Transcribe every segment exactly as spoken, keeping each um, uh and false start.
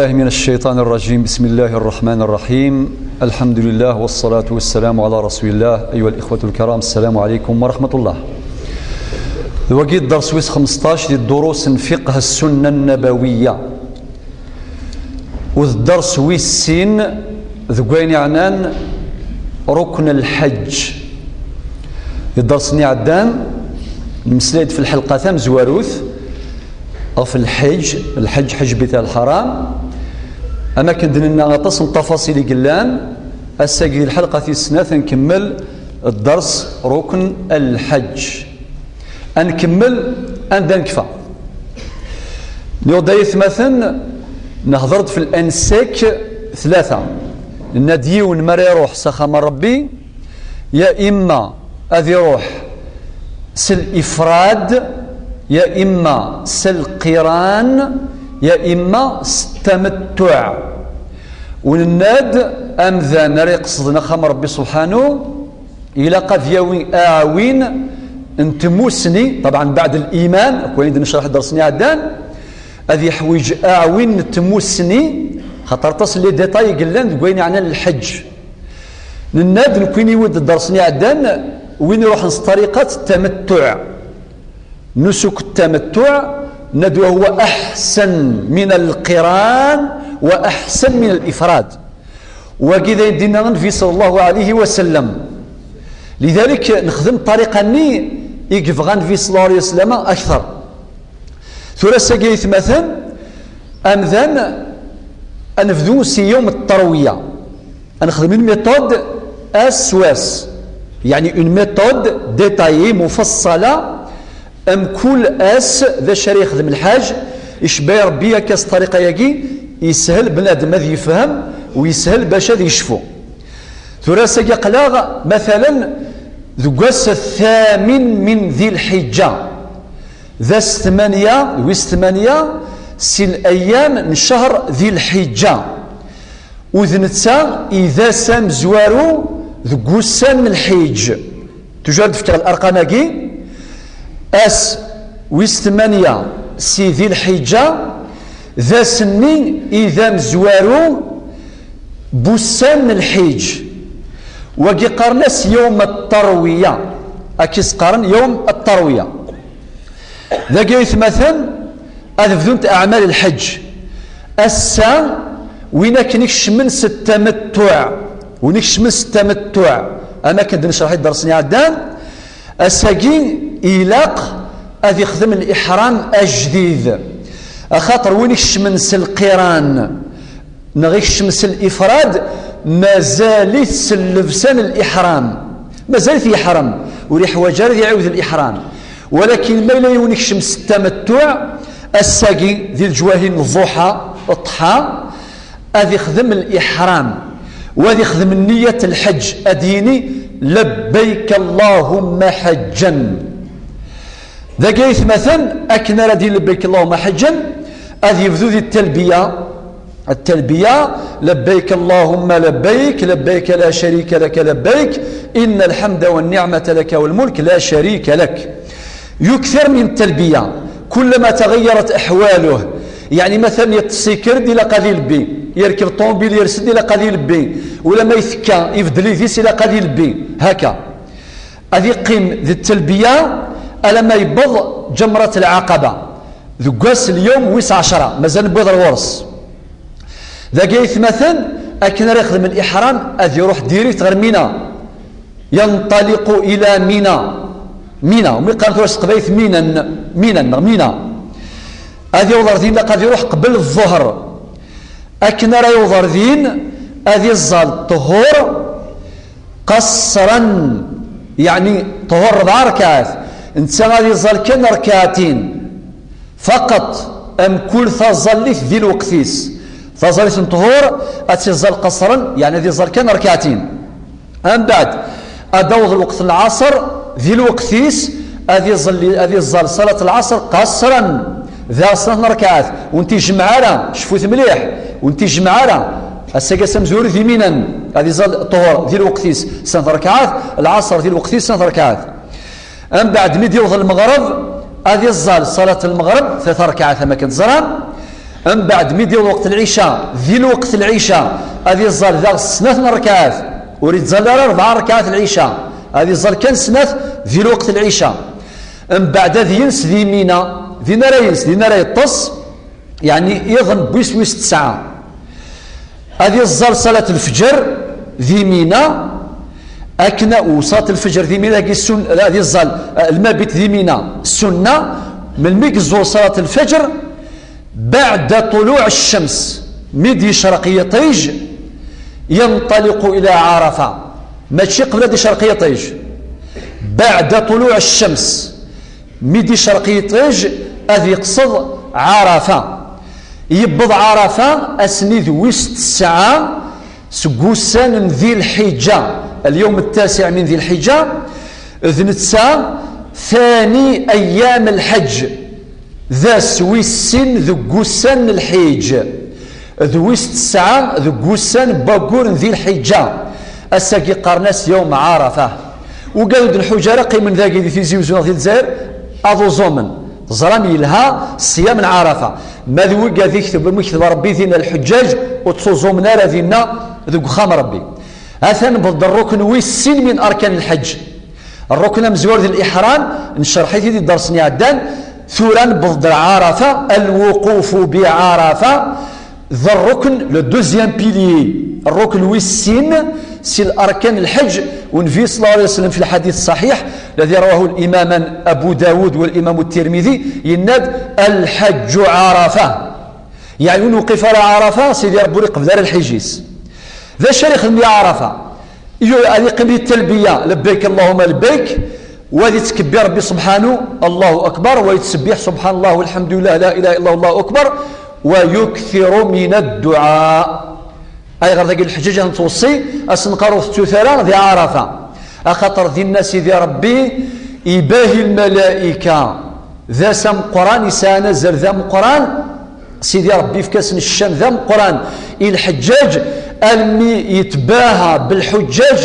الله من الشيطان الرجيم. بسم الله الرحمن الرحيم. الحمد لله والصلاة والسلام على رسول الله. أيها الإخوة الكرام، السلام عليكم ورحمة الله. Wagi dders wis xmesṭac di ddurus n fiqh السنة النبوية. U d dders wis sin deg wayen yeɛnan rukn lḥeǧǧ. Di dders-nni iɛeddan, nemmeslay-d f lḥelqa tamezwarut ɣef lḥeǧǧ, lḥeǧǧ, ḥeǧǧ Bayt Lḥaram. Am akken d-nenna, aṭas n ṭafaṣil i yellan. Ass-agi di lḥelqa tis snat ad nkemmel dders rukn lḥeǧǧ. Ad nkemmel anda nekfa. Niɣ-d ay atmaten, nehder-d f lansek tlata. Nenna-d yiwen mi ara iruḥ s axxam n Ṛebbi, ya imma ad iruḥ s lifrad, ya imma s lqiran, ya imma s tamettuɛ. U nenna-d amdan ara iqesden axxam n Ṛebbi subḥanu, ilaq ad yawi aɛwin n tmussni, ṭabɛan, beɛd liman, akk wayen d-necreḥ dders-nni iɛeddan, ad yeḥwiǧ aɛwin n tmussni, xaṭer aṭas n les détails i yellan deg wayen yeɛnan lḥeǧǧ. Nenna-d nekkini wid d dders-nni iɛeddan, win iruḥen s ṭariqat n tamettuɛ. Nusuk n tamettuɛ, nenna-d wa huwa aḥsen min lqiran wa aḥsen min lifrad. Wagi d ayen d-yenna Nnbi ṣalla Llahu ɛalayhi wa sallam. Lidalik, nexdem ṭṭariqa-nni i yebɣa Nnbi ṣalla Llahu ɛalayhi wa sallam akteṛ. Tura ass-agi ay atmaten, amdan, ad nebdu si yawm ṭṭerwiya. Ad nexdem une méthode ass s wass, yeɛni une méthode détaillée, mufaṣṣala, am kul ass d acu ara yexdem lḥaǧ. Icebba-yi Ṛebbi akka s ṭṭariqa-agi, yeshel bnadem ad yefhem, u yeshel bac ad yecfu. Tura ass-agi aql-aɣ, matalan, deg wass thamin min di lḥiǧǧa, d ass tmanya, d wis tmanya si layyam n ccher di lḥiǧǧa. U d netta i d ass amezwaru deg wussan n lḥiǧ. Tujar d-fkeɣ larqam-agi, ass wis tmanya si di lḥiǧǧa, d ass-nni i d amezwaru n wussan n lḥiǧ. Wagi qqaren-as yawm ṭṭerwiya, akka i s-qqaren, yawm ṭṭerwiya. Dagi ay atmaten, ad bdunt aɛmal lḥeǧ. Ass-a, win akken ikecmen s tamettuɛ, win ikecmen s tamettuɛ, am akken d-necreḥ i dders-nni iɛeddan, ass-agi ilaq ad ixdem liḥram ajdid. Axaṭer win ikecmen s lqiran, neɣ ikcem s lifrad, mazal-it s llebsa n liḥram. Mazal-it yeḥrem, ur yeḥwaǧ ara ad iɛiwed liḥram. Walakin ma yella yiwen ikcem s tamettuɛ, ass-agi di leǧwahi n lḍuḥa, ṭṭḥa, ad ixdem liḥram, u ad ixdem nniyat lḥeǧ, ad yini: "Labbayk Allahumma ḥeǧǧan." Dagi ay atmaten, akken ara d-yini: "Labbayk Allahumma ḥeǧǧan", ad yebdu di talbiya. Talbiya: "Labbayk Allahumma labbayk, labbayk la sharika laka labbayk, inna lḥamda wa nniɛmata laka wal mulk la sharika lak." Yukter min talbiya, kullama taɣayyarat aḥwaluh. Yeɛni, matalan, yeṭṭes, yekker-d, ilaq ad ilebbi. Yerkeb ṭumubil, yers-d, ilaq ad ilebbi. Ulamma yettekka, ibeddel idis, ilaq ad ilebbi. Haka. Ad iqqim di ttelbiya alamma yewweḍ Ǧemrat Lɛaqaba, deg wass, lyawm wis ɛecra, mazal newwiḍ ar ɣur-s. Dagi ay atmaten, akken ara yexdem liḥram, ad iruḥ direct ɣer Mina. Yanṭaliqu ila Mina. Mina, umi qqaren tura s teqbaylit Minan, Minan, neɣ Mina. Ad yaweḍ ar din, ilaq ad iruḥ qbel ẓẓher. Akken ara yaweḍ ar din, ad iẓẓal ṭṭhur qasran, yeɛni ṭṭhur rebɛa rkaɛat. Netta ad iẓẓal kan rkaɛatin faqat, amkul taẓallit di lweqt-is. Taẓallit n ṭṭhur ad tt-iẓẓal qasran, yeɛni ad iẓẓal kan rkaɛatin. Ambeɛd, ad d-aweḍ lweqt n lɛaṣer, di lweqt-is, ad iẓalli, ad iẓẓal ṣalat lɛaṣer qasran, da snat n rkaɛat, ur tent-ijmeɛ ara, cfut mliḥ, ur tent-ijmeɛ ara. Ass-agi ass amezwaru di Minan, ad iẓẓal ṭṭhur di lweqt-is snat n rkaɛat, lɛaṣer di lweqt-is snat n rkaɛat. Ambeɛd, mi d-iweḍ lmeɣreb, ad iẓẓal ṣalat lmeɣreb, tlata rkaɛat, am akken teẓram. Mbeɛd mi d-iwweḍ lweqt n lɛica, di lweqt n lɛica, ad iẓẓal daɣ snat n rrkaɛat. Ur ittẓalla ara rebɛa rrkaɛat n lɛica, ad iẓẓal kan snat di lweqt n lɛica. Mbeɛd ad yens di Mina, din ara yens, din ara yeṭṭes, yeɛni iḍ n wis, wis tesɛa. Ad iẓẓal ṣalat lfeǧr di Mina, akken, u ṣalat lfeǧr di Mina, dagi sun-, ad iẓẓal, eh, lmabit di Mina, sunna, melmi i yeẓẓul ṣalat lfeǧr, بعد طلوع الشمس, mi d-yecreq yiṭij, ينطلق إلى عرفة, mačči qbel ad d-yecreq yiṭij, بعد طلوع الشمس, mi d-yecreq yiṭij, ad yeqsed Ɛarafa. Yewweḍ Ɛarafa ass-nni d wis tesɛa seg wussan n Di Lḥiǧǧa, اليوم التاسع من ذي الحجة, d netta ثاني أيام الحج, d ass wis sin deg wussan n Lḥiǧ, d wis tesɛa deg wussan n waggur n Di Lḥiǧǧa. Ass-agi qqaren-as yawm Ɛarafa. Ugad ur d-nḥuǧ ara, qqimen dagi di Tizi Uzzu neɣ di Lezzayer, ad uẓumen. Teẓram yelha ṣṣyam n Ɛarafa. Ma d wigad ikteb, mi ikteb Ṛebbi dinna lḥeǧǧaǧ, ur ttuẓumen ara dinna deg uxxam Ṛebbi. Atan newweḍ-d rrukn wis sin min arkan lḥeǧ. Rrukn amezwaru d liḥram, necreḥ-it-id i ddersen iɛeddan, tura newweḍ-d ɣer Ɛarafa, الوقوف بعرفة, d rrukn, le deuxième pilier, rrukn wis sin si larkan lḥeǧ, u Nnbi صلى الله عليه وسلم في الحديث الصحيح الذي رواه الإمام أبو داود والإمام الترمذي, yenna-d: الحج عرفة. Yeɛni, ur newqif ara Ɛarafa, Sidi Ṛebbi ur iqbel ara lḥiǧ-is. D acu ara ixdem di Ɛarafa? Yu-, ad yeqqim di talbiya, لبيك اللهم لبيك, wa ad yettkebbir Ṛebbi subḥanu, الله أكبر, wa yettṣebbiḥ سبحان الله والحمد لله لا إله إلا الله الله أكبر, ويكثر من الدعاء. Ayɣer dagi lḥeǧǧaǧ ad nettweṣṣi, ad sen-nqar ur tettut ara di Ɛarafa? Axaṭer dinna Sidi Ṛebbi ibahi lmalayika d ass ameqqran, yesɛan azal d ameqqran. Sidi Ṛebbi yefka-asen ccan d ameqqran i lḥeǧǧaǧ, almi yetbaha belḥuǧǧaǧ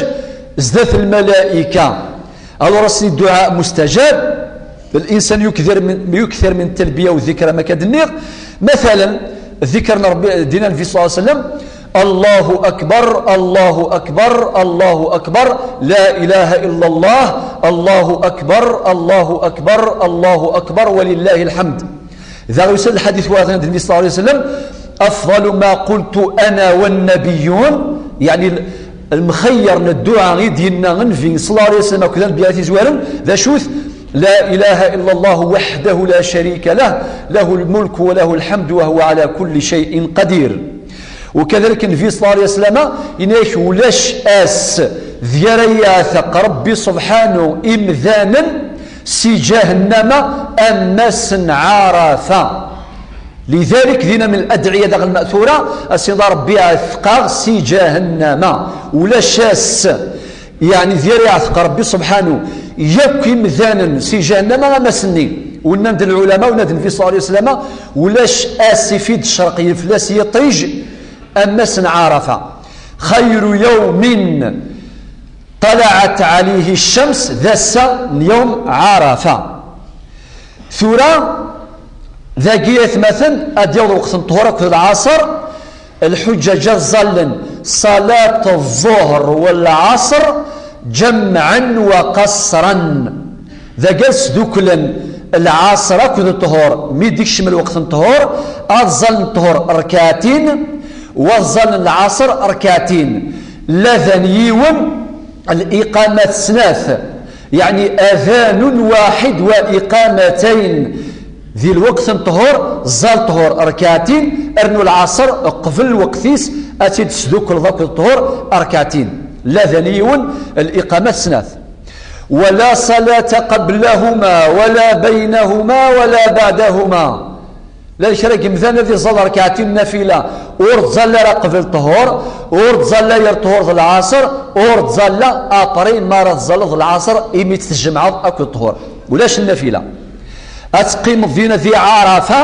zdat lmalayika. Alors ass-nni dduɛa mustajab, الإنسان يكثر من، يكثر من التلبية والذكر, am akka d-nniɣ. Matalen, ddikr n Ṛebbi, dinna Nnbi صلى الله عليه وسلم: الله أكبر، الله أكبر، الله أكبر، لا إله إلا الله، الله أكبر، الله أكبر، الله أكبر، ولله الحمد. Daɣ yusa-d lḥadit wayeḍ, yenna-d Nnbi صلى الله عليه وسلم: أفضل ما قلت أنا والنبيون, yeɛni, lemxeyyer n dduɛa i d-yenna Nnbi صلى الله عليه وسلم akked anbiya tizwaren, d acu-t? لا إله إلا الله وحده لا شريك له، له الملك وله الحمد وهو على كل شيء قدير. وكذلك النبي صلى الله عليه وسلم yenna-ak: ulac ass deg ara yeɛteq Ṛebbi subḥanu imdanen si ǧahennama am ass n Ɛarafa. لذلك, dinna min ladɛiya daɣ lmatura, a Sidi Ṛebbi ɛetqeɣ si ǧahennama. Ulac ass, yeɛni, di ara yeɛteq Ṛebbi subḥanu yakk imdanen si ǧahennama am ass-nni. Wennan-d lɛulama, wennan-d Nnbi صلى الله عليه وسلم: ulac ass i fi d-tecreq fell-as yiṭij am ass n Ɛarafa. خير يوم طلعت عليه الشمس, d ass-a n yawm Ɛarafa. Tura, dagi, atmaten, ad d-yaweḍ lweqt n ṭṭhur akked lɛaṣer, lḥuǧǧaǧ ad ẓallen ṣalat ẓẓuhr u lɛaṣer جمعا وقصرا. Dagi ad sduklen lɛaṣer akked ṭṭhur, mi d-ikcem lweqt n ṭṭhur, ad ẓallen ṭṭhur rkaɛtin, u ad ẓallen lɛaṣer rkaɛtin. Ladan yiwen, liqamat snat, yeɛni أذان واحد وإقامتين. Di lweqt n ṭṭhur, ẓẓal ṭṭhur rkaɛtin, rnu lɛaṣer qbel lweqt-is, ad tt-id-tesdukleḍ akked ṭṭhur rkaɛtin. Ladan yiwen, liqamat snat. ولا صلاة قبلهما ولا بينهما ولا بعدهما. Llan kra n yimdanen ad iẓẓal rkaɛtin n nnafila, ur ttẓalla ara qbel ṭṭhur, ur ttẓalla ger ṭṭhur d lɛaṣer, ur ttẓalla après mi ara tẓalleḍ lɛaṣer, imi tt-tjemɛeḍ akked ṭṭhur. Ulac nnafila. Ad teqqimeḍ dinna di Ɛarafa,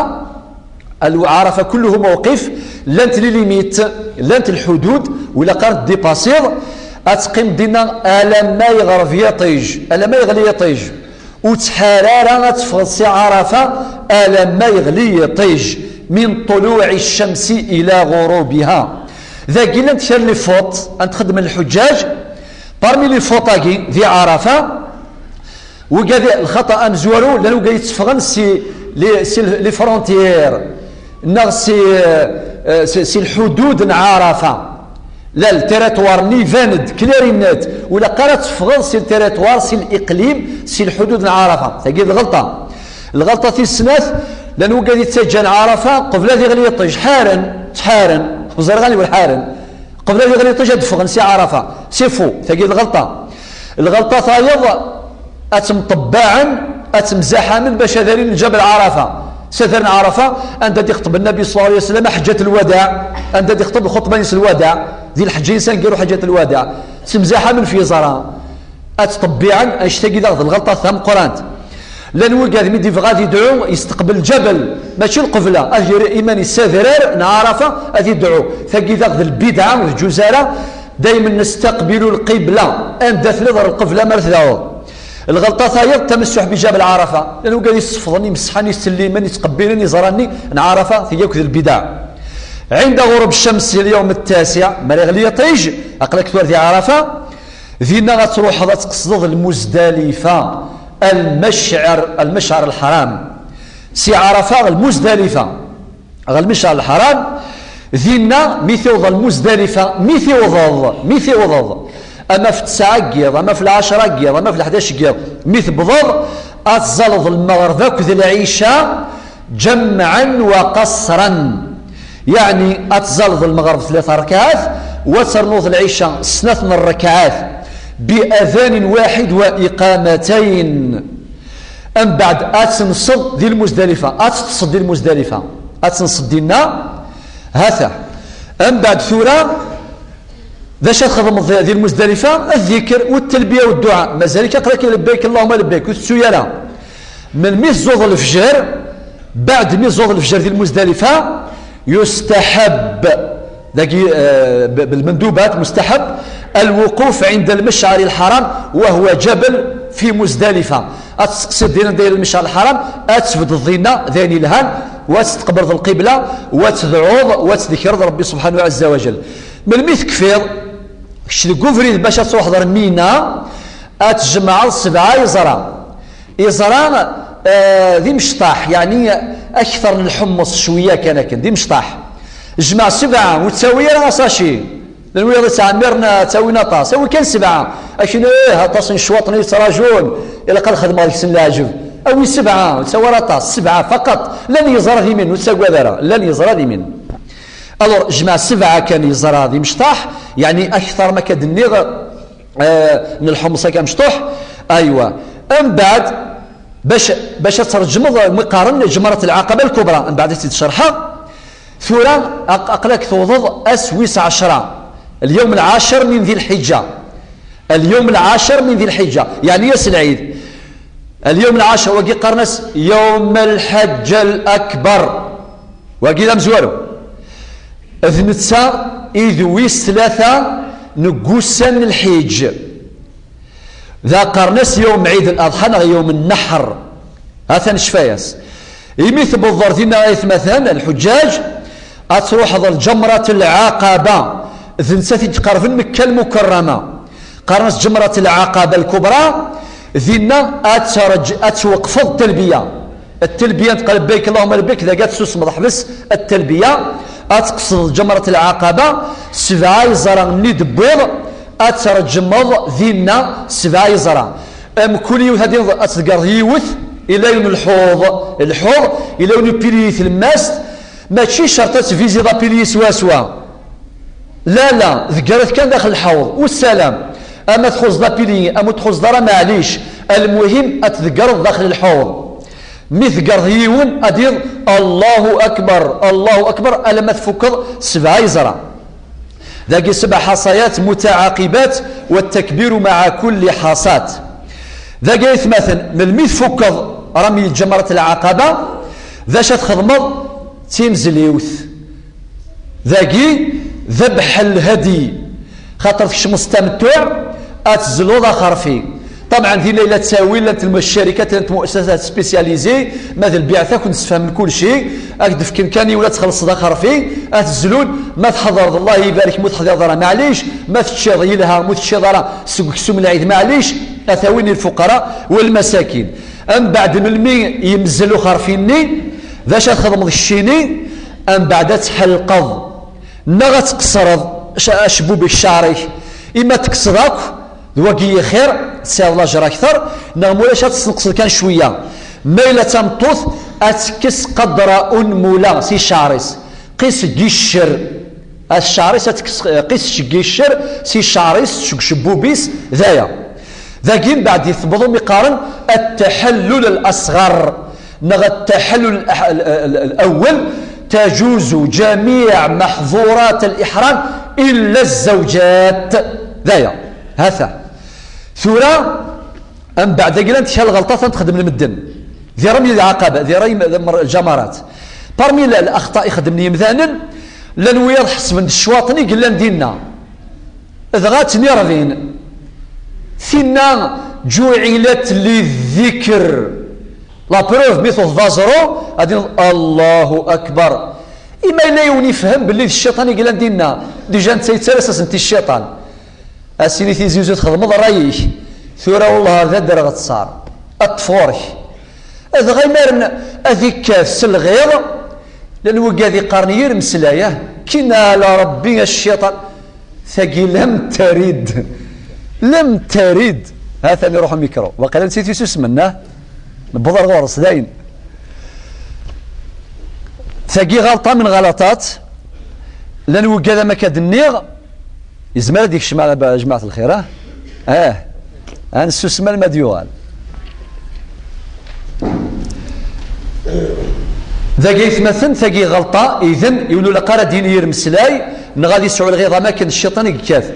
Ɛarafa kulluhu mawqif, llant les limites, llant lḥudud, ur ilaq ara d-dipasiḍ. Ad teqqimeḍ dinna alamma yeɣreb yiṭij, alamma yeɣli yiṭij. Ur ttḥar ara ad teffɣeḍ si Ɛarafa alamma yeɣli yiṭij. من طلوع الشمس إلى غروبها. Dagi llant kra n les fautes ad xeddmen lḥuǧǧaǧ. Parmi les fautes-agi di Ɛarafa, wigad lxaṭa amezwaru, llan wigad yetteffɣen si les, si les frontières neɣ si, euh, si, si lḥudud n Ɛarafa. La, le territoire-nni iban-d clair et net, ur ilaq ara ad teffɣeḍ si le territoire, si liqlim, si lḥudud n Ɛarafa. Tagi d lɣelṭa. Lɣelṭa tis snat, llan wigad yettaǧǧan Ɛarafa qbel ad iɣli yiṭij, ḥaren, ttḥaren, ur ẓriɣ aniwer ḥaren, qbel ad iɣli yiṭij ad d-ffɣen si Ɛarafa. C'est faux, tagi d lɣelṭa. Lɣelṭa tayeḍ, ad ttemṭebbaɛen, ad ttemzaḥamen bac ad alin lǧabal Ɛarafa. S adrar n Ɛarafa, anda d-ixṭeb Nnabi ṣalla Llahu ɛalayhi wa sallam ḥeǧǧat lwadaɛ, anda d-ixṭeb lxuṭba-ines lwadaɛ, di lḥeǧǧa-ines aneggaru ḥeǧǧat lwadaɛ, ttemzaḥamen f yiẓra. Ad ttṭebbiɛen, annect-agi daɣ d lɣelṭa tameqqrant. Llan wigad mi d-ibɣa ad idɛu, yesteqbel lǧabal, mačči lqebla, ad yerr iman-is s adrar n Ɛarafa, ad idɛu. Tagi daɣ d lbidɛa, ur teǧǧuz ara. Daymen nestaqbilu lqibla, anda telliḍ ɣer lqebla mi ara tdɛuḍ. Lɣelṭa tayeḍ, tamassuḥ bi jabal Ɛarafa. Llan wigad yessefḍen, imesḥan, isellimen, yettqebbilen iẓra-nni n Ɛarafa, tigi akk d lbidɛa. عند غروب الشمس اليوم التاسع, mi ara iɣli yiṭij, aql-ak tura di Ɛarafa, dinna ad truḥeḍ ad tqesdeḍ Lmuzdalifa, المشعر, المشعر الحرام. Si Ɛarafa ɣer Lmuzdalifa. Ɣer Lmecɛer Lḥaram, dinna mi tiwḍeḍ Lmuzdalifa, mi tiwḍeḍ, mi tiwḍeḍ, ama f ttesɛa n yiḍ, ama f lɛecra n yiḍ, ama f leḥdac n yiḍ, mi tewwḍeḍ, ad tzaleḍ lmeɣreb akked lɛica, جمعا وقصرا. Yeɛni ad tzaleḍ lmeɣreb tlata rrekɛat, u ad ternuḍ lɛica snat n rrekɛat, بأذان واحد وإقامتين. Mbeɛd ad tenseḍ di Lmuzdalifa, ad teṭṭseḍ di Lmuzdalifa, ad tenseḍ dinna, ha-t-a. Mbeɛd tura, d acu ad txedmeḍ di, di Lmuzdalifa? Ddikr, u ttalbiya, u dduɛa. Mazal-ik aql-ak لبيك اللهم لبيك, ur tettu ara. Melmi tzuḍ lefjer, mbeɛd mi tzuḍ lefjer di Lmuzdalifa, يستحب, dagi, eh, b-, بالمندوبات, مستحب, الوقوف عند المشعر الحرام وهو جبل في مزدلفة. Ad testeqsiḍ dinna dayr Lmecɛer Lḥaram, ad tbeddeḍ dinna d ayen yelhan, u ad testeqbleḍ lqibla, u ad tedɛuḍ, u ad tdekreḍ Rebbi subḥanahu ɛezza wa jell. Melmi tekfiḍ, kečč deg ubrid bac ad truḥeḍ ar Mina, ad tjemɛeḍ sebɛa iẓra. Iẓra, eh, d imecṭaḥ, yeɛni akter n lḥemmeṣ cwiya kan akken, d imecṭaḥ. Jmeɛ sebɛa, ur ttawi ara asaci. Llan wiyaḍ yettɛemmiren, eh, ttawin aṭas. Awi kan sebɛa. Akken, eh, aṭas n ccwaṭen i yettraǧun, ilaq ad xedmeɣ deg-sen leɛǧeb. Awi sebɛa, ur ttawi ara aṭas, sebɛa faqat. Llan yeẓra d imin, ur ttagad ara. Llan yeẓra d imin. Alors, jmeɛ sebɛa kan yeẓra d imecṭaḥ, yeɛni akter ma akka d-nniɣ, eh, n lḥemmeṣ akka mecṭuḥ. Aywa. Mbeɛd, bac, bac ad tṛeǧmeḍ, mi qqaren Ǧemrat Lɛaqaba Lkubra, mbeɛd ad tt-id-cerḥeɣ. Tura, aq-, aql-ak tewwḍeḍ ass wis ɛecra, اليوم العاشر من ذي الحجة. اليوم العاشر من ذي الحجة, yeɛni ass lɛid. اليوم العاشر, wagi qqaren-as يوم الحج الأكبر. Wagi d amezwaru. D netta i d wis tlata n wussan n lḥiǧ. Da qqaren-as يوم عيد الأضحى neɣ يوم النحر. Ha-t-an ccfaya-s. Imi tewwḍeḍ ar dinna, ay atmaten, lḥuǧǧaǧ, ad truḥeḍ ar Ǧemrat Lɛaqaba. D nettat i d-iqerben Mekka Lmukerrama. Qqaren-as Ǧemrat Lɛaqaba Lkubra. Dinna ad terǧ-, ad tweqfeḍ talbiya. Talbiya n لبيك اللهم لبيك, dagi ad tessusmeḍ, ḥbes talbiya, ad tqesdeḍ Ǧemrat Lɛaqaba, sebɛa iẓra-nni d-tewwiḍ, ad tṛeǧmeḍ dinna sebɛa iẓra. Mkul yiwet ad d-, ad tḍeggreḍ yiwet, ila yiwen lḥuḍ, lḥuḍ, ila yiwen upilier i tlemmast, mačči cert ad tviziḍ apilier swaswa. La, la, ḍeggret kan daxel lḥawḍ, u ssalam. Ama txuẓeḍ apilier, ama ur txuẓeḍ ara, maɛlic. Lmuhim, ad tḍeggreḍ daxel lḥawḍ. Mi tḍeggreḍ yiwen, ad d-tiniḍ: "Allahu akbar, Allahu akbar", alamma tfukeḍ sebɛa iẓra. Dagi sebɛa ḥaṣayat mutaɛaqibat, wa takbiru maɛa kulli ḥaṣat. Dagi, ay atmaten, melmi tfukeḍ rami ǧemrat lɛaqaba, d acu ad txedmeḍ? D timezliwt. Dagi, debḥ lhadi. Xaṭer tkecmeḍ s tamettuɛ, ad tezluḍ axerfi. Ṭabɛen, dinna yella ttawil, llant lmucarikat, llant muassasat spécialisées, ma d lbiɛt ad ken-sfehmen kulci, ad k-d-fken kan yiwen ad txellṣeḍ axerfi, ad t-zlun, ma tḥeḍreḍ, Allah ibarek, ma ur teḥḍireḍ ara, maɛlic, ma teččiḍ yelha, ma ur teččiḍ ara seg uksum n lɛid, maɛlic, ad t-awin i lfuqara walmasakin. Mbeɛd melmi yemzel uxerfi-nni, d acu ad txedmeḍ keččini? Mbeɛd ad tḥelqeḍ, neɣ ad tqeṣreḍ ca-, acebbub-ik, ccɛer-ik, ima ad tekkseḍ akk, d wagi i xir, tesɛiḍ lajer akter, neɣ ma ulac ad tesneqseḍ kan cwiya. Ma yella d tameṭṭut, ad tekkes qadra unmula si ccɛer-is, qis n yiccer. At ccɛer-is ad tekkes qis seg yiccer si ccɛer-is, seg ucebbub-is, d aya. Dagi mbeɛd i tebḍum iqqaren التحلل الأصغر neɣ التحلل الأح-، ال-، ال-، الأول، تجوز جميع محظورات الإحرام إلا الزوجات. D aya. Hata. Tura, mbeɛd-agi llant kra lɣelṭat ad xedmen medden. Di rremyi d lɛaqaba, di rremyi d lmer-, ljamarat. Parmi l-, الأخطاء i xeddmen yimdanen, llan wiyaḍ ḥesben d ccwaṭen i yellan dinna. Dɣa ttnirvin. Tinna جعلت للذكر. La preuve, mi tuḍeḍ aẓru, ad d-tiniḍ Allahu Akbar. Ima yella yiwen ifhem belli d cciṭan i yellan dinna, déjà netta yettalas-asen-t i cciṭan. Ad s-yini Tizi Uzzu txedmeḍ ṛṛay-ik, tura wellah ar d adreɣ ttṣar, ad ṭṭef ɣur-k. Dɣa imaren ad ikkat s lɣiḍ, llan wigad iqqaren yir mmeslay, ah, kkin ɛla Ṛebbi a cciṭan. Tagi lem terid. Lem terid. Ha-t-an iruḥ umikru. Waqila netta i t-isusmen, ah? Newweḍ ar ɣur-s, dayen. Tagi ɣalṭa min ɣalaṭat. Llan wigad am akka d-nniɣ, yezmer ad ikcem ara ba-, jmaɛt lxir, ah? Ah. Ad nessusem alma d-yuɣal. Dagi aytmaten, tagi ɣelṭa, iden, yiwen ur ilaq ara ad yini yir mmeslay, neɣ ad yesɛu lɣiḍa am akken cciṭan i yekkat.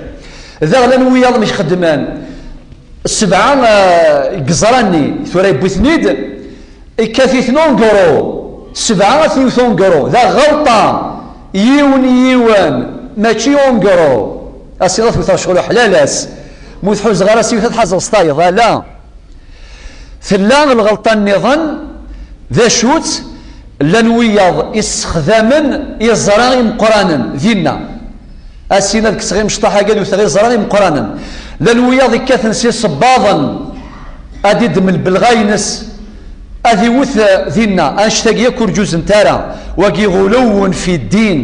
Daɣ llan wiyaḍ mi xeddmen sebɛa, eh, deg yeẓra-nni, tura yewwi-ten-id, ikkat-iten ungru. Sebɛa ad ten-yewwet ungru. D aɣelṭa. Yiwen yiwen, mačči ungru. Ass-a ad t-wteɣ ccɣel uḥlalas. Ma ur tḥuzeɣ ara s yiwet ad tḥazeɣ s tayeḍ. Ala. Tella lɣelṭa nniḍen, d acu-tt? Llan wiyaḍ issexdamen iẓra imeqqranen dinna. Asin ad kkseɣ imecṭaḥ-agi ad wteɣ iẓra imeqqranen. Llan wiyaḍ ikkaten s isebbaḍen, ad iddem lbelɣa-ines, ad iwet, eh, dinna, annect-agi akk ur ǧuzent ara, wagi ɣuluwen fi ddin.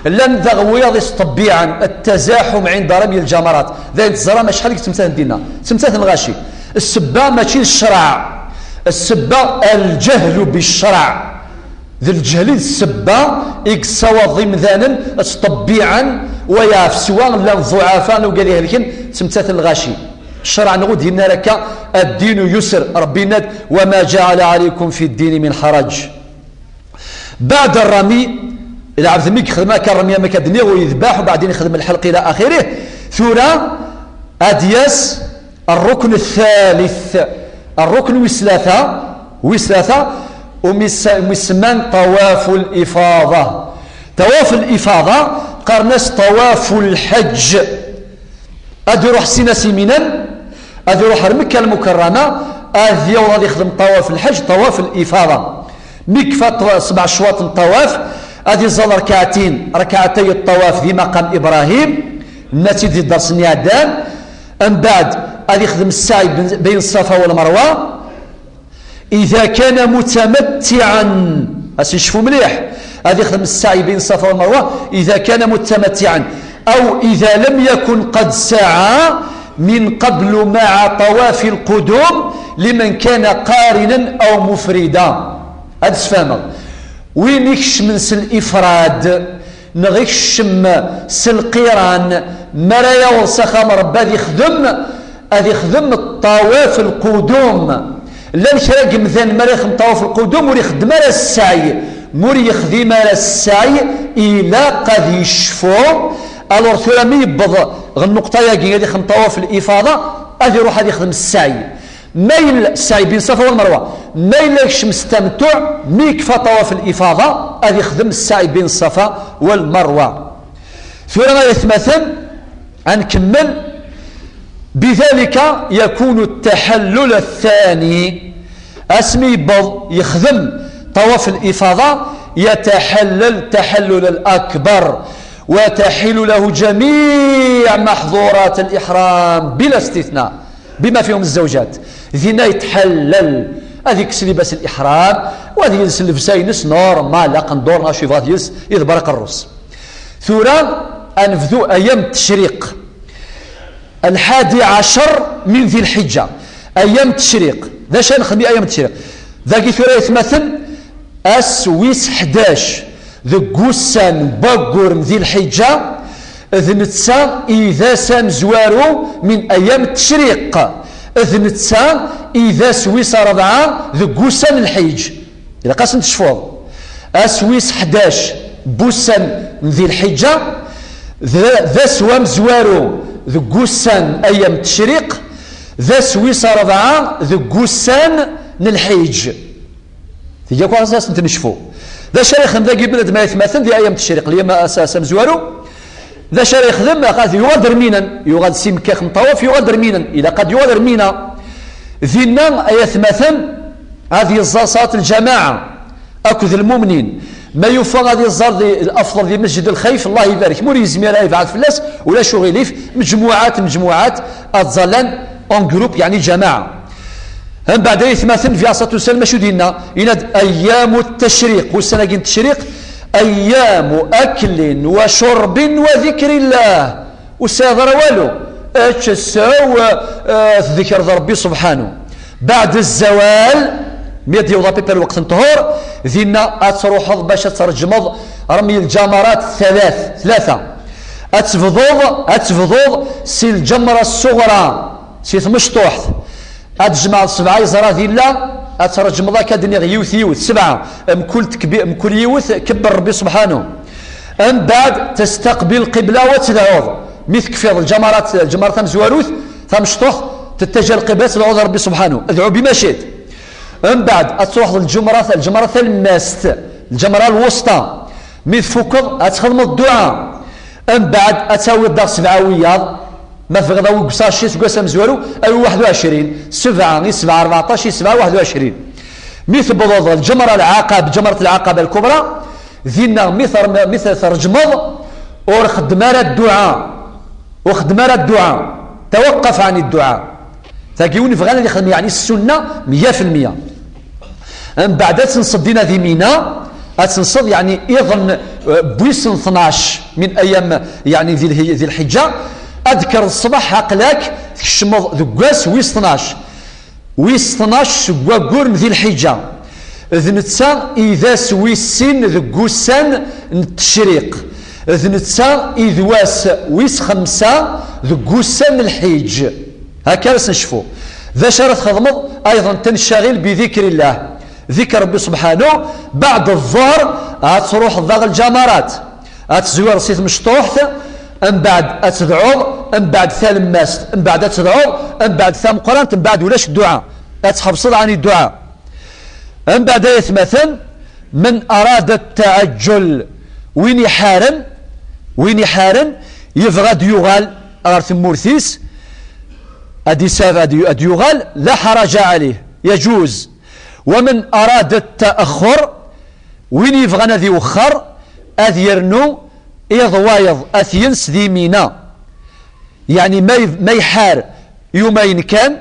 Llan daɣ wiyaḍ isṭebbiɛen, التزاحم عند رمي الجمرات. D ayen teẓram acḥal i yettmettaten dinna. Ttmettaten lɣaci. Ssebba mačči d ccreɛ. Ssebba الجهل بالشرع. D lǧehl i d ssebba i yessawaḍ imdanen ttṭebbiɛen wa yeɛfeswa, llan ḍuɛafa, llan wigad ihelken, ttmettaten lɣaci. Ccreɛ-nneɣ ur d-yenna ara akka, الدين يسر. Ṛebbi yenna-d, وما جعل عليكم في الدين من حرج. بعد الرمي, lɛebd mi yexdem akka ṛṛemya, am akka d-nniɣ, u yedbeḥ, u beɛdin yexdem lḥelq ila axirih. Tura, ad d-yas الركن الثالث, الركن wis tlata, wis tlata, umi s-, umi semman طواف الإفاضة. طواف الإفاضة, qqaren-as طواف الحج. Ad iruḥ syin-a si Mina, ad iruḥ ar Mekka Lmukerrama, ad yaweḍ ad ixdem ṭawaf lḥeǧ, ṭawaf lifaḍa. Mi yekfa ṭwa-, sebɛa cwaṭ n ṭawaf, ad iẓẓal rekɛatin, rekɛatay ṭṭawaf di maqam Ibṛahim, nna-tt-id di dders-nni iɛeddan. Mbeɛd, ad ixdem ssɛi ben-, beyn Ṣṣafa wal Merwa. إذا كان متمتعا, ad s-icfu mliḥ, ad ixdem ssɛi beyn Ṣṣafa wal Merwa, إذا كان متمتعا, أو إذا لم يكن قد سعى من قبل مع طواف القدوم لمن كان قارنا أو مفردا. Ad sfehmeɣ. Win ikecmen s lifrad, neɣ ikcem s lqiran, mi ara yaweḍ s axxam Ṛebbi ad ixdem, ad ixdem ṭṭawaf lqudum. Llan kra n yemdanen mi ara ixdem ṭṭawaf lqudum ur ixeddem ara ssɛi. Mi ur yexdim ara ssɛi, ilaq ad yecfu. Alors tura mi yewweḍ ɣer nnuqṭa-yagi ad ixdem ṭṭawaf lifaḍa, ad iruḥ ad ixdem ssɛi. Ma yella, ssɛi beyn Ṣṣafa wal Merwa, ma yella yekcem s tamettuɛ, mi yekfa ṭawaf lifaḍa, ad ixdem ssɛi beyn Ṣṣafa wal Merwa. Tura ay atmaten, ad nkemmel. بذلك يكون التحلل الثاني. Asmi yewweḍ yexdem طواف الإفاضة, يتحلل التحلل الأكبر, وتحل له جميع محظورات الإحرام بلا استثناء, بما فيهم الزوجات. Dinna yetḥallal, ad yekkes libas الإحرام, u ad yels llebsa-ines normal, aqendur neɣ acu yebɣa ad yels, yeḍber aqerru-s. Tura ad nebdu أيام التشريق. الحادي عشر من ذي الحجة, أيام التشريق. D acu ara nexdem أيام التشريق? Dagi tura, aytmaten, ass wis ḥdac deg wussan n waggur n Zi Lḥiǧǧa, d netta i d ass amezwaru من أيام التشريق, d netta i d ass wis ṛebɛa deg wussan n Lḥiǧ. Ilaq ad sen-tecfuḍ. Ass wis ḥdac n wussan n Zi Lḥiǧǧa, d, d ass amezwaru deg wussan أيام التشريق, d ass wis ṛebɛa deg wussan n Lḥiǧ. Tga akk ass ad sen-necfu. D acu ara yexdem dagi bnadem, aytmaten, di أيام التشريق, اليوم ass, ass amezwaru? D acu ara yexdem? Ad yuɣal ar Mina, yuɣal si Mekka, yexdem ṭṭawaf, yuɣal ar Mina. Ilaq ad yuɣal ar Mina. Dinna, ay atmaten, ad yeẓẓar ṣalat lǧamaɛa akked lmumnin. Ma yufa ad yeẓẓar di, الأفضل, di Masjid Lxayf, Allah ibarek. Ma ur yezmir ara, yebɛed fell-as, ulac uɣilif. Mejmuɛat, mejmuɛat, ad ẓẓallen en groupe, yeɛni ǧamaɛa. Mbeɛd, ay atmaten, Nabi alayhi ṣṣalatu wassalam acu d-yenna? Yenna-d: أيام التشريق, ussan-agi n tecriq, أيام أكل وشرب وذكر الله. Ur tesɛiḍ ara walu. Ečč, sew, eh, tdekreḍ Rebbi subḥanu. Beɛd zzawal, mi ad d-yewweḍ apipal lweqt n ṭṭhur, dinna ad truḥeḍ bac ad tṛejmeḍ remy lǧamarat thalat, tlata. Ad tebduḍ, ad tebduḍ si lǧemra ṣṣuɣra, si tmecṭuḥt. Ad tjemɛeḍ sebɛa iẓra d illa, ad tṛejmeḍ akka d-nniɣ yiwet yiwet, sebɛa, mkul tekbi-, mkul yiwet kebber Rebbi subḥanu. Mbeɛd, testaqbil lqibla u ad tedɛuḍ. Mi tekfiḍ lǧamarat, lǧamarat tamezwarut, tamecṭuḥt, tettaja lqibla, tedɛuḍ Rebbi subḥanu. Dɛu bima ciṭ. Mbeɛd, ad truḥeḍ lǧemra, lǧemra talemmast, lǧemra lwusṭa. Mi tfukeḍ, ad txedmeḍ dduɛa. Mbeɛd, ad tawiḍ daɣ sebɛa wiyaḍ. Ma tebɣiḍ awi deg usaci seg wass amezwaru, awi waḥed u ɛecrin, sebɛa i sebɛa, rbeɛṭac i sebɛa, waḥed u ɛecrin. Mi tewwḍeḍ lǧemra lɛaqab, ǧemrat lɛaqaba lkubra, dinna mi term-, mi terǧmeḍ, ur xeddem ara dduɛa, ur xeddem ara dduɛa, tawaqqaf ɛni dduɛa. Tagi win bɣan ad ixdem, yeɛni ssunna, meyya fi lmeyya. Mbeɛd ad tenseḍ dinna di Mina, ad tenseḍ, yeɛni, iḍ n, eh, wis n tnac min ayam, yeɛni, di lhi-, di lḥiǧǧa, ad d-tekkreḍ ṣṣbeḥ, aql-ak tkecmeḍ deg wass wis tnac. Wis tnac seg waggur n di lḥiǧǧa. D netta i d ass wis sin deg wussan n tecriq. D netta i d wass wis xemsa deg wussan n lḥiǧ. Akka ara s-necfu. D acu ara txedmeḍ? Ayḍen, tencaɣil bi dikrillah. Dikr Rebbi subḥanu, beɛd ẓẓher, ad truḥeḍ daɣ lǧamarat. Ad tezwireḍ si tmecṭuḥt, mbeɛd ad tedɛuḍ, mbeɛd talemmast, mbeɛd ad tedɛuḍ, mbeɛd tameqqrant, mbeɛd ulac dduɛa. Ad tḥebseḍ ɛni dduɛa. Mbeɛd ay atmaten, من أراد التعجل, win iḥaren, win iḥaren, yebɣa ad yuɣal ɣer tmurt-is, ad isab-, ad yu-, ad yuɣal, لا حرج عليه, يجوز. ومن أراد التأخر, win yebɣan ad iwexxer, ad yernu iḍ wayeḍ, ad t-yens di Mina. Yeɛni ma yeb-, ma iḥar yumayen kan,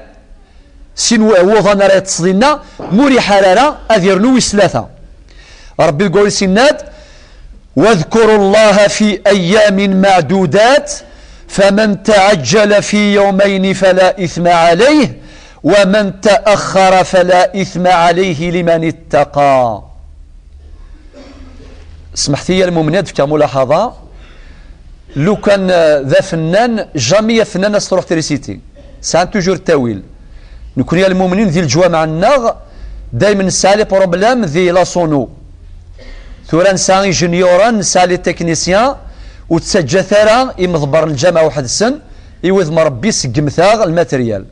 sin w-, wuḍan ara yeṭṭes dinna, ma ur iḥar ara, ad yernu wis tlata. Rebbi deg wawal-is yenna-d: واذكروا الله في أيام معدودات، فمن تعجل في يومين فلا إثم عليه، ومن تأخر فلا إثم عليه لمن اتقى. Smeḥt-iyi a lmumnin, ad d-fkeɣ mulaḥaḍa. Lukan, eh, d afennan, jamais afennan as-truḥ trisiti. Sɛan toujours ttawil. Nekni a lmumnin di leǧwameɛ-nneɣ, daymen nesɛa les problèmes di la sono. Tura nesɛa ijenyuren, nesɛa les techniciens, ur ttaǧǧat ara imḍebber n lǧameɛ weḥd-sen, i wudem Rebbi seggmet-aɣ lmateryal.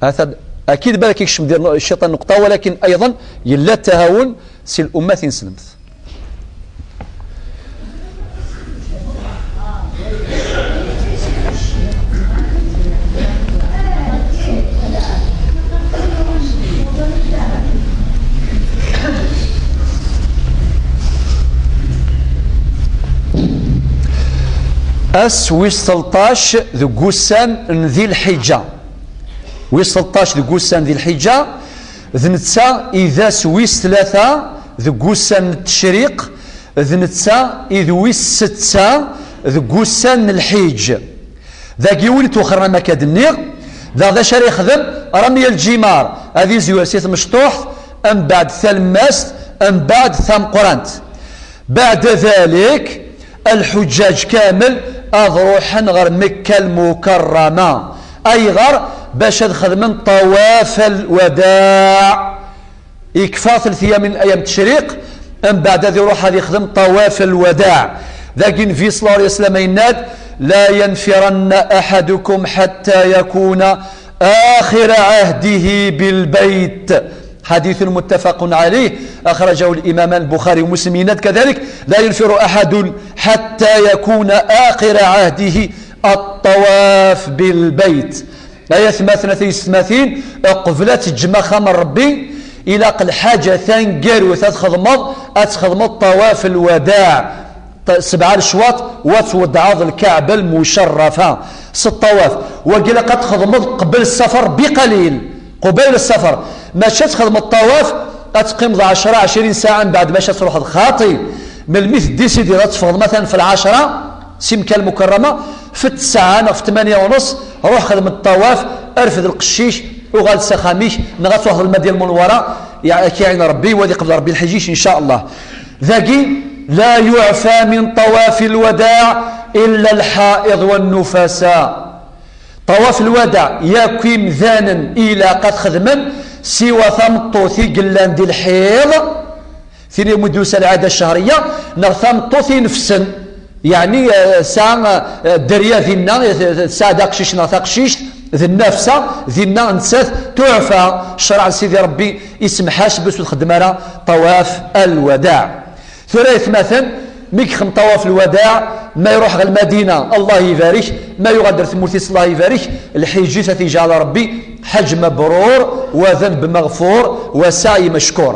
Ata-d, akid balak ikcem di cciṭan nneqṭa, walakin ayḍen yella tahawun si lumma tineslemt. Ass wis tleṭṭac deg wussan n Di Lḥiǧǧa. Wis tleṭṭac deg wussan Di Lḥiǧǧa, d netta i d ass wis tlata deg wussan n Teccriq, d netta i d wis setta deg wussan n Lḥiǧ. Dagi win itwexren am akka d-nniɣ, daɣ d acu ara yexdem? Ramya lǧimar, ad izwir si tmecṭuḥt, mbeɛd talemmast, mbeɛd tameqqrant. Beɛda dalik, lḥuǧǧaǧ kamel ad ruḥen ɣer Mekka Lmukarrama. Ayɣer? Bac ad xedmen ṭawaf lwadaɛ. Yekfa telt ayam n ayam teccriq, mbeɛd ad iruḥ ad yexdem ṭawaf lwadaɛ. Dagi Nnbi ṣella Llahu ɛalayhi wa sallam yenna-d: لا ينفرن أحدكم حتى يكون آخر عهده بالبيت. حديث متفق عليه، أخرجه الإمامان البخاري ومسلم. Yenna-d كذلك: لا ينفر أحد حتى يكون آخر عهده الطواف بالبيت. Ay atmaten, a tiyessetmatin, qbel ad teǧǧem axxam n Ṛebbi, ilaq lḥaǧa taneggarut ad txedmeḍ, ad txedmeḍ ṭawaf lwadaɛ. T-, sebɛa lecwaṭ, wa tweddɛeḍ Lkaɛba Lmucerrafa s ṭṭawaf. Wagi ilaq ad txedmeḍ qbel ssafar biqalil, qbel ssafar. Mačči ad txedmeḍ ṭṭawaf, ad teqqimeḍ ɛecra, ɛecrin saɛa mbeɛd maca ad truḥeḍ. Xaṭi, melmi tedisidiḍ ad teffɣeḍ matan f lɛecra si Mekka Lmukarrama, f ttesɛa neɣ f tmanya u nṣ, ruḥ xdem ṭṭawaf, rfed lqecc-ik, uɣal s axxam-ik, neɣ ad truḥeḍ Lmadina Lmunewwara, ya-, ad k-iɛin Ṛebbi, wa ad iqbel Ṛebbi lḥiǧ-ik, ncallah. Dagi, لا يعفى من طواف الوداع إلا الحائض والنفساء. Ṭawaf lwadaɛ, yakk imdanen i ilaq ad t-xedmen, siwa tameṭṭut i yellan di lḥiḍ, tin i umi d-tusa lɛada cchriya, neɣ tameṭṭut inefsen, yeɛni, eh, tesɛa, eh, dderya dinna, eh, tesɛa-d aqcic neɣ taqcict, d nnafsa, dinna nettat tuɛfa, ccreɛ n Sidi Ṛebbi isemmeḥ-as bac ur txeddem ara ṭawaf lwadaɛ. Tura aytmaten, mi yexdem ṭawaf lwadaɛ, ma iruḥ ɣer Lmadina, Allah ibarek, ma yuɣal-d ar tmurt-is, Allah ibarek, lḥiǧ-is ad t-iǧɛel Ṛebbi ḥaǧ mebrur, wa d nnbi meɣfur, wa saɛyi meckur.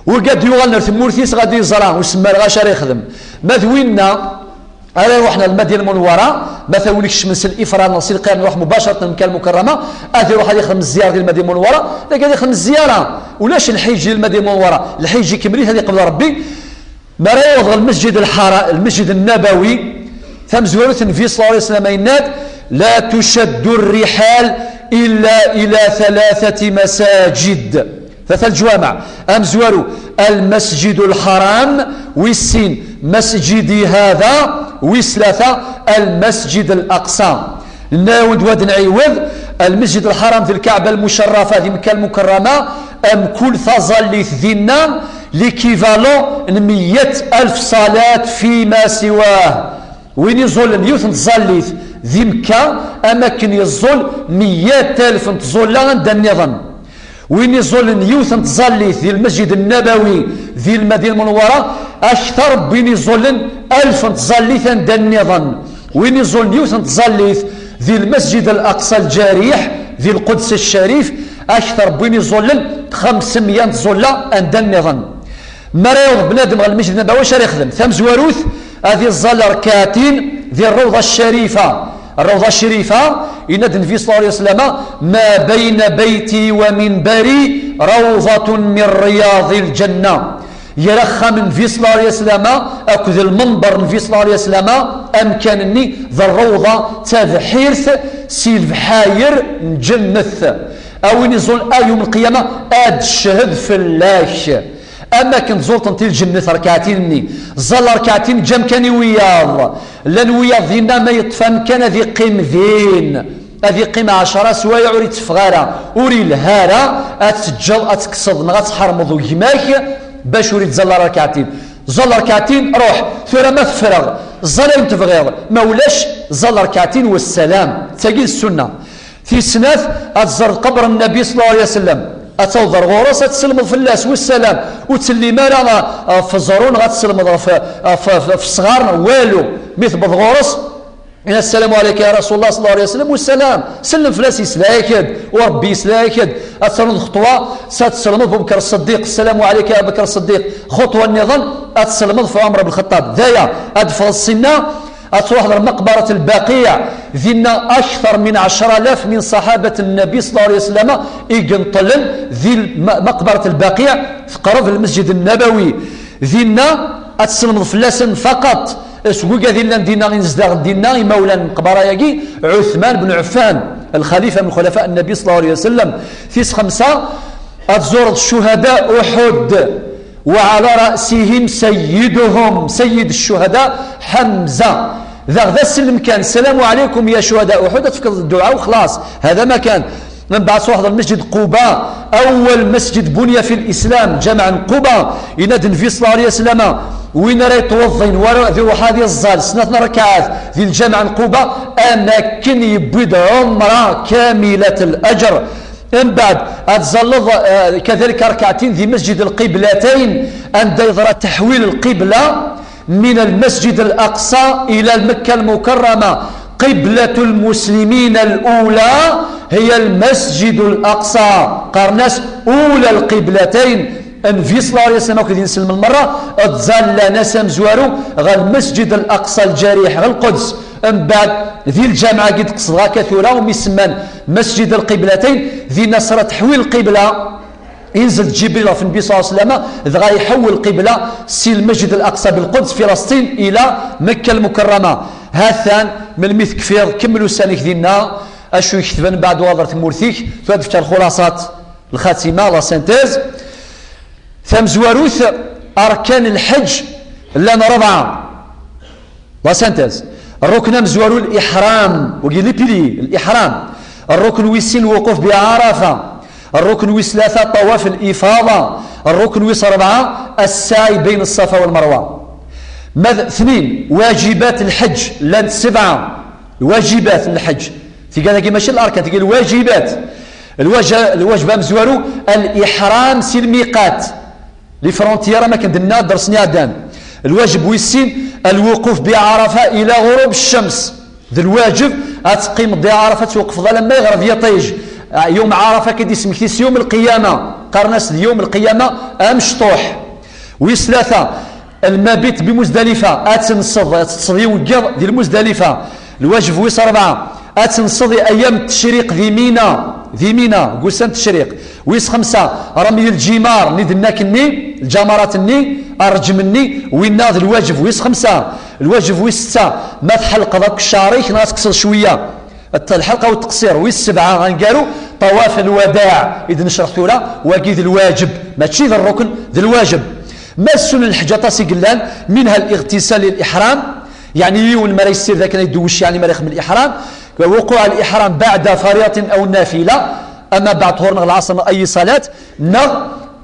Wigad yuɣalen ar tmurt-is ɣad iẓra, ur semmareɣ acu ara yexdem. Ma d winna ara iruḥen ar Lmadina Lmunewwara, ma d win ikecmen s lifrad neɣ s lqiran, iruḥ mubacarat ar Mekka Lmukarrama, ad iruḥ ad yexdem zzyara di Lmadina Lmunewwara, dagi ad yexdem zzyara. Ulac lḥiǧ di Lmadina Lmunewwara, lḥiǧ ikemmel-it ad iqbel Ṛebbi. Mi ara yaweḍ ɣer Lmesǧid Lḥara-, Lmesǧid Nnabawi, tamezwarut, Nnbi ṣella Llahu ɛalayhi wa sallam yenna-d: لا تشد الرحال إلا إلى ثلاثة مساجد. Tlata leǧwameɛ, amezwaru, Lmesǧid Lḥaram, wis sin, Mesǧidi hada, wis tlata, Lmesǧid Laqṣa. Nenna-yawen-d wa d-nɛiwed, Lmesǧid Lḥaram d Lkaɛba Lmucerrafa di Mekka Lmukarrama, mkul taẓallit dinna, l'équivalent n meyya alef ṣṣalat fima siwah. Win iẓullen yiwet n tẓallit di Mekka, am akken yeẓẓul meyya alef n tẓalla anda nniḍen. Win iẓullen yiwet n tẓallit di Lmesǧid Nnabawi di Lmadina Lmunewwara, akter n win iẓullen alef n tẓallit anda nniḍen. Win iẓullen yiwet n tẓallit di Lmesǧid Al-Aqṣa Lǧariḥ di Lquds Ccarif, akter n win iẓullen xemsemya n tẓalla anda nniḍen. Mi ara yaweḍ bnadem ɣer Lmesǧid Nnabawi, acu ara yexdem? Tamezwarut, ad iẓẓal rkaɛtin di Ṛṛawḍa Ccarifa. Ṛṛawḍa Ccarifa, yenna-d Nnbi ṣella Llahu ɛalayhi wa sallam: ما بين بيتي ومنبري روضة من رياض الجنة. Gar axxam n Nnbi ṣella Llahu ɛalayhi wa sallam akked lmenber n Nnbi ṣella Llahu ɛalayhi wa sallam, amkan-nni d ṛṛawḍa, d tabḥirt si lebḥayer n lǧennet. A win iẓul, a yum lqiyama, ad d-teched fell-ak. Am akken tẓulṭent i lǧennet rkaɛtin-nni, ẓẓal rkaɛtin, eǧǧ amkan i wiyaḍ. Llan wiyaḍ dinna, ma yeṭṭef amkan ad iqqim din, ad iqqim ɛecra swayeɛ ur itteffeɣ ara, ur ilha ara, ad teǧǧeḍ, ad tekkseḍ neɣ ad tḥermeḍ gma-k bac ur ittẓalla ara rkaɛtin. Ẓẓal rkaɛtin, ruḥ, tura ma teffreɣ, ẓẓal ayen tebɣiḍ, ma ulac, ẓẓal rkaɛtin, wassalam. D tagi d ssunna. Tis snat, ad tẓer lqebr n Nnbi ṣella Llahu ɛalayhi wa sallam. Ad tawḍeḍ ɣur-s, ad tselmeḍ fell-as, wassalam. Ur ttsellim ara, a, a, f ẓẓru neɣ ad tselmeḍ ɣef, ɣef, ɣef, ɣef ṣṣɣar neɣ walu. Mi tewweḍ ɣur-s, ini: السلام عليك يا رسول الله صلى الله عليه وسلم. Wassalam. Sellem fell-as, yesla-ak-d, u Ṛebbi yesla-ak-d. Ad ternuḍ xeṭwa, s ad tselmeḍ f Bubekr Ṣṣeddiq: السلام عليك يا أبا بكر الصديق. Xeṭwa nniḍen, ad tselmeḍ f Ɛumer ben Lxeṭṭab. D aya, ad d-teffɣeḍ ssinna, ad truḥeḍ ɣer maqbarat al-Baqiɛ, dinna akter min ɛecra alaf min ṣaḥabat n Nnabi ṣalla Llahu ɛalayhi wa sallam i ineṭṭlen di lma-, maqbarat al-Baqiɛ, teqreb lmesǧid n-Nabawi. Dinna ad tesselmeḍ fell-asen faqat, seg wigad i llan dinna, i nezdeɣ dinna, imawlan n lmeqbara-agi, Ɛuthman ben Ɛeffan, lxalifa min xulafa n-Nnabi ṣalla Llahu ɛalayhi wa sallam. Tis xemsa, ad tzureḍ ccuhada Uḥud. وعلى رأسهم سيدهم، سيد الشهداء حمزة. Daɣ d asellem kan, السلام عليكم يا شهداء أحد, ad tefkeḍ dduɛa u xlaṣ. هذا ما كان. Mbeɛd truḥeḍ lmesǧid Quba, أول مسجد بني في الإسلام, lǧameɛ n Quba. Yenna-d Nnbi ṣalla Llahu ɛalayhi wa sallam, win ara yettweḍḍin, wara ad iruḥ ad iẓẓal snat n rrekɛat di lǧameɛ n Quba, am akken yewwi-d ɛumra كاملة الأجر. Mbeɛd, ad tzalleḍ, eh, kadalik rrekɛatin di Masǧid al-Qiblatayn, anda yeḍra teḥwil lqibla من المسجد الأقصى إلى مكة المكرمة. قبلة المسلمين الأولى هي المسجد الأقصى. Qqaren-as أولى القبلتين. Nnbi ṣalla Llahu ɛalayhi wa sallam akked inselmen merra ttẓallan ass amezwaru ɣer Lmesǧid al-Aqsa lǧariḥ, ɣer Lquds. Mbeɛd, di lǧameɛ-agi d-qesdeɣ akka tura, umi semman Masǧid al-Qiblatayn, dinna ṣṣra teḥwil lqibla, yenzel-d Ǧibril ɣef Nnbi ṣalla Llahu ɛalayhi wa sallam, dɣa iḥewwel lqibla si Lmesǧid al-Aqsa bi Lquds, Filasṭin, ila Mekka al-Mukarrama. Ha-t-an, melmi tekfiḍ, kemmel ussan-ik dinna, acu i ketben mbeɛd uɣaleḍ ar tmurt-ik, tura ad d-fkeɣ lxulaṣat. Lxatima, la synthèse. Tamezwarut, arkan lḥeǧ llan rebɛa. La synthèse. Rrukn amezwaru, liḥram, wagi les piliers, liḥram. Rrukn wis sin, lwuquf bi Ɛarafa. Rrukn wis tlata, ṭawaf lifaḍa. Rrukn wis rebɛa, assaɛy bayn ṣṣafa wa lmerwa. Ma d tnin, wajibat lḥeǧ llant sebɛa. Lwajibat n lḥeǧ. Tigad-agi mačči larkan, tigi lwajibat. Lwaj-, lwajeb amezwaru, liḥram si lmiqat. Les frontières, am akken d-nenna dders-nni iɛeddan. Lwajeb wis sin, lwuquf bi Ɛarafa ila ɣurub ccams. D lwajeb ad teqqimeḍ di Ɛarafa, ad twaqfeḍ alamma iɣreb yiṭij. Yum Ɛarafa akka i d-ismekti s yum lqiyama. Qqaren-as d yum lqiyama amecṭuḥ. Wis tlata, lmabit bi Muzdalifa, ad tenseḍ, ad teṭṭseḍ yiwen n yiḍ di Lmuzdalifa. Lwajeb wis rebɛa, ad tenseḍ i ayyam n ttecriq di Mina, di Mina, deg wussan n ttecriq. Wis xemsa, ramyi lǧimar, nni d nnak-nni, lǧamarat-nni, rrǧem-nni, winna d lwajeb wis xemsa. Lwajeb wis setta, ma tḥelqeḍ akk cceɛr-ik, neɣ ad tekkseḍ cwiya. Lḥelqa u teqṣir, wis sebɛa aneggaru, ṭawaf lwadaɛ i d-necreḥ tura, wagi d lwajeb, mačči d rrukn, d lwajeb. Ma ssunan lḥeǧ aṭas i yellan, minha liɣtisal lil iḥram, yeɛni yiwen mi ara yessired akken ad idewwec, yeɛni mi ara ixemmem liḥram, wuquɛ liḥram baɛda fariḍatin aw nafila, ama baɛd ṭhur neɣ lɛaṣr neɣ ayi ṣalat, neɣ,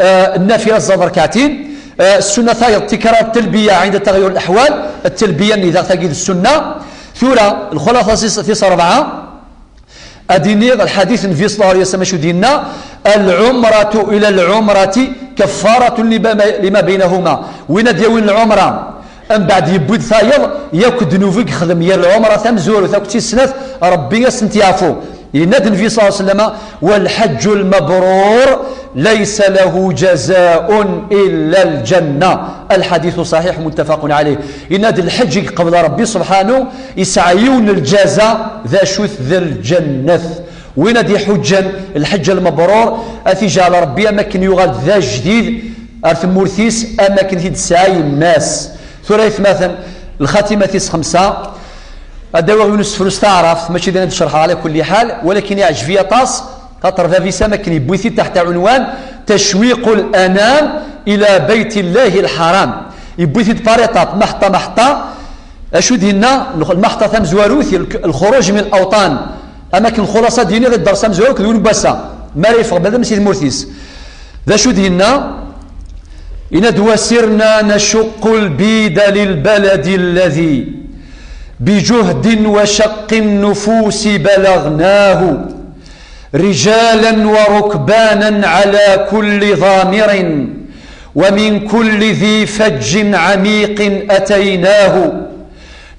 eh, nnafila tẓad rrekɛatin. Eh, ssunna tayeḍ, tikrar talbiya ɛinda taɣyur leḥwal, talbiya-nni daɣ tagi d ssunna. Tura, lxulaṣa tis, tis rebɛa, ad iniɣ lḥadit n Nnbi ṣalla Llahu ɛalayhi wa sallam acu d-yenna, العمرة إلى العمرة كفارة لما، لما بينهما. Win ad yawin lɛumra, mbeɛd yewwi-d tayeḍ, yakk ddnub i yexdem yir lɛumra tamezwarut akked tis snat, Ṛebbi ad sent-yeɛfu. Yenna-d Nnbi ṣalla Llahu ɛalayhi wa sallam, والحج المبرور ليس له جزاء إلا الجنة. الحديث صحيح متفق عليه. Yenna-d lḥeǧ i yeqbel Ṛebbi subḥanu, yesɛa yiwen n lǧaza, d acu-t? D lǧennet. Win ad iḥuǧǧen lḥeǧ lmebrur, ad t-iǧɛel Ṛebbi am akken yuɣal d ajdid ar tmurt-is, am akken t-id-tesɛa yemma-s. Tura, aytmaten, lxatima tis xemsa, ad d-awiɣ yiwen usefru s taɛrabt, mačči d ayen ad d-cerḥeɣ ɛla kulli ḥal, walakin iɛǧeb-iyi aṭas, xaṭer bab-is am akken yewwi-t-id taḥta ɛunwan, تشويق الأنام إلى بيت الله الحرام. Yewwi-t-id par étapes, meḥṭa, meḥṭa. Acu d-yenna? Lmeḥṭa tamezwarut, lk-, الخروج من الأوطان. Am akken lxulaṣa d-yini ɣer dders amezwaru akked win n wass-a, mi ara yeffeɣ bnadem si tmurt-is. D acu d-yenna? Yenna-d: وسرنا نشق البيد للبلد الذي بجهد وشق النفوس بلغناه، رجالا وركبانا على كل ضامر، ومن كل ذي فج عميق أتيناه،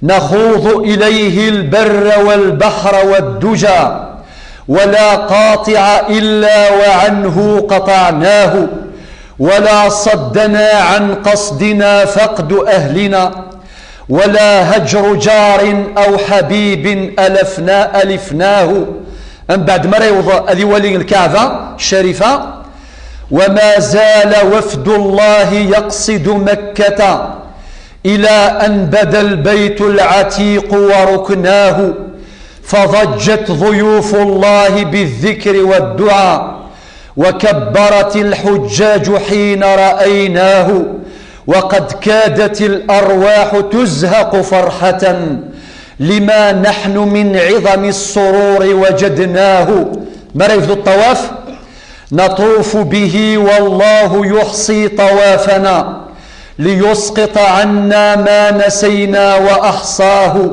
نخوض إليه البر والبحر والدجى، ولا قاطع إلا وعنه قطعناه، ولا صدنا عن قصدنا فقد أهلنا، ولا هجر جار أو حبيب ألفنا، ألفناه. Mbeɛd mi ara yewweḍ ad iwali Lkaɛba Ccarifa, وما زال وفد الله يقصد مكة إلى أن بدا البيت العتيق وركناه، فضجت ضيوف الله بالذكر والدعاء، وكبرت الحجاج حين رأيناه، وقد كادت الأرواح تزهق فرحة لما نحن من عظم السرور وجدناه. Mi ara yebdu ṭṭawaf, نطوف به والله يحصي طوافنا ليسقط عنا ما نسينا وأحصاه،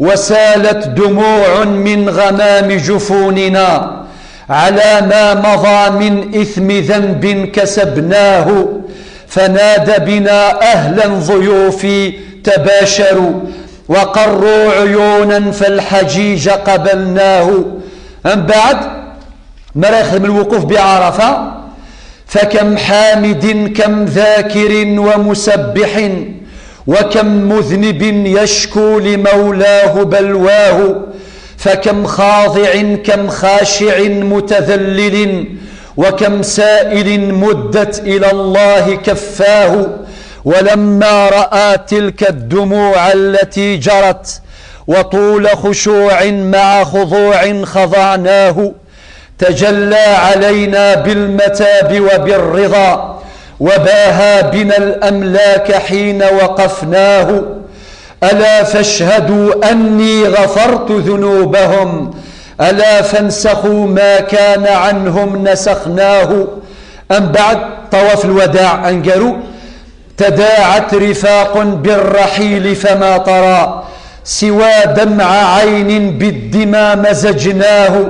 وسالت دموع من غمام جفوننا على ما مضى من إثم ذنب كسبناه، فنادى بنا أهلا ضيوفي تباشروا وقروا عيونا فالحجيج قبلناه. Mbeɛd mi ara yexdem lwuquf bi Ɛarafa, فكم حامد كم ذاكر ومسبح، وكم مذنب يشكو لمولاه بلواه، فكم خاضع كم خاشع متذلل، وكم سائل مدت إلى الله كفاه، ولما رأى تلك الدموع التي جرت وطول خشوع مع خضوع خضعناه، تجلى علينا بالمتاب وبالرضا، وباهى بنا الأملاك حين وقفناه. ألا فاشهدوا أني غفرت ذنوبهم، ألا فانسخوا ما كان عنهم نسخناه. Mbeɛd ṭṭawaf lwadaɛ aneggaru, تداعت رفاق بالرحيل فما ترى سوى دمع عين بالدمى مزجناه،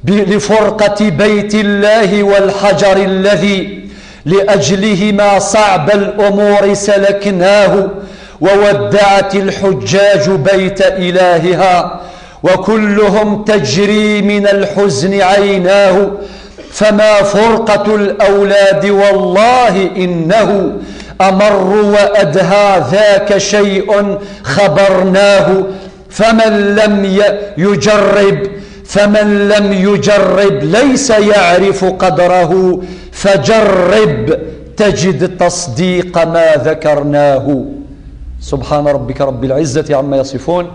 ب-، لفرقة بيت الله والحجر الذي لأجلهما صعب الأمور سلكناه، وودعت الحجاج بيت إلهها وكلهم تجري من الحزن عيناه، فما فرقة الأولاد والله إنه أمر وأدهى، ذاك شيء خبرناه، فمن لم ي-، يجرب، فمن لم يجرب ليس يعرف قدره، فجرب تجد تصديق ما ذكرناه. سبحان ربك رب العزة عما يصفون،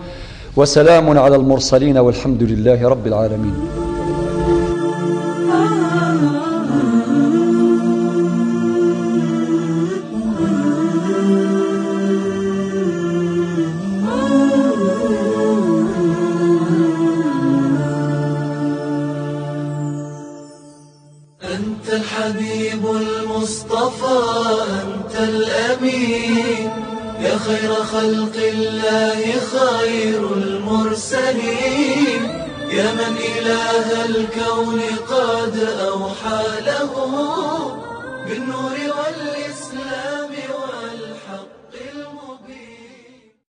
وسلام على المرسلين، والحمد لله رب العالمين. أنت الحبيب المصطفى، أنت الأمين، يا خير خلق الله، خير المرسلين، يا من إله الكون قد أوحى له بالنور والإسلام.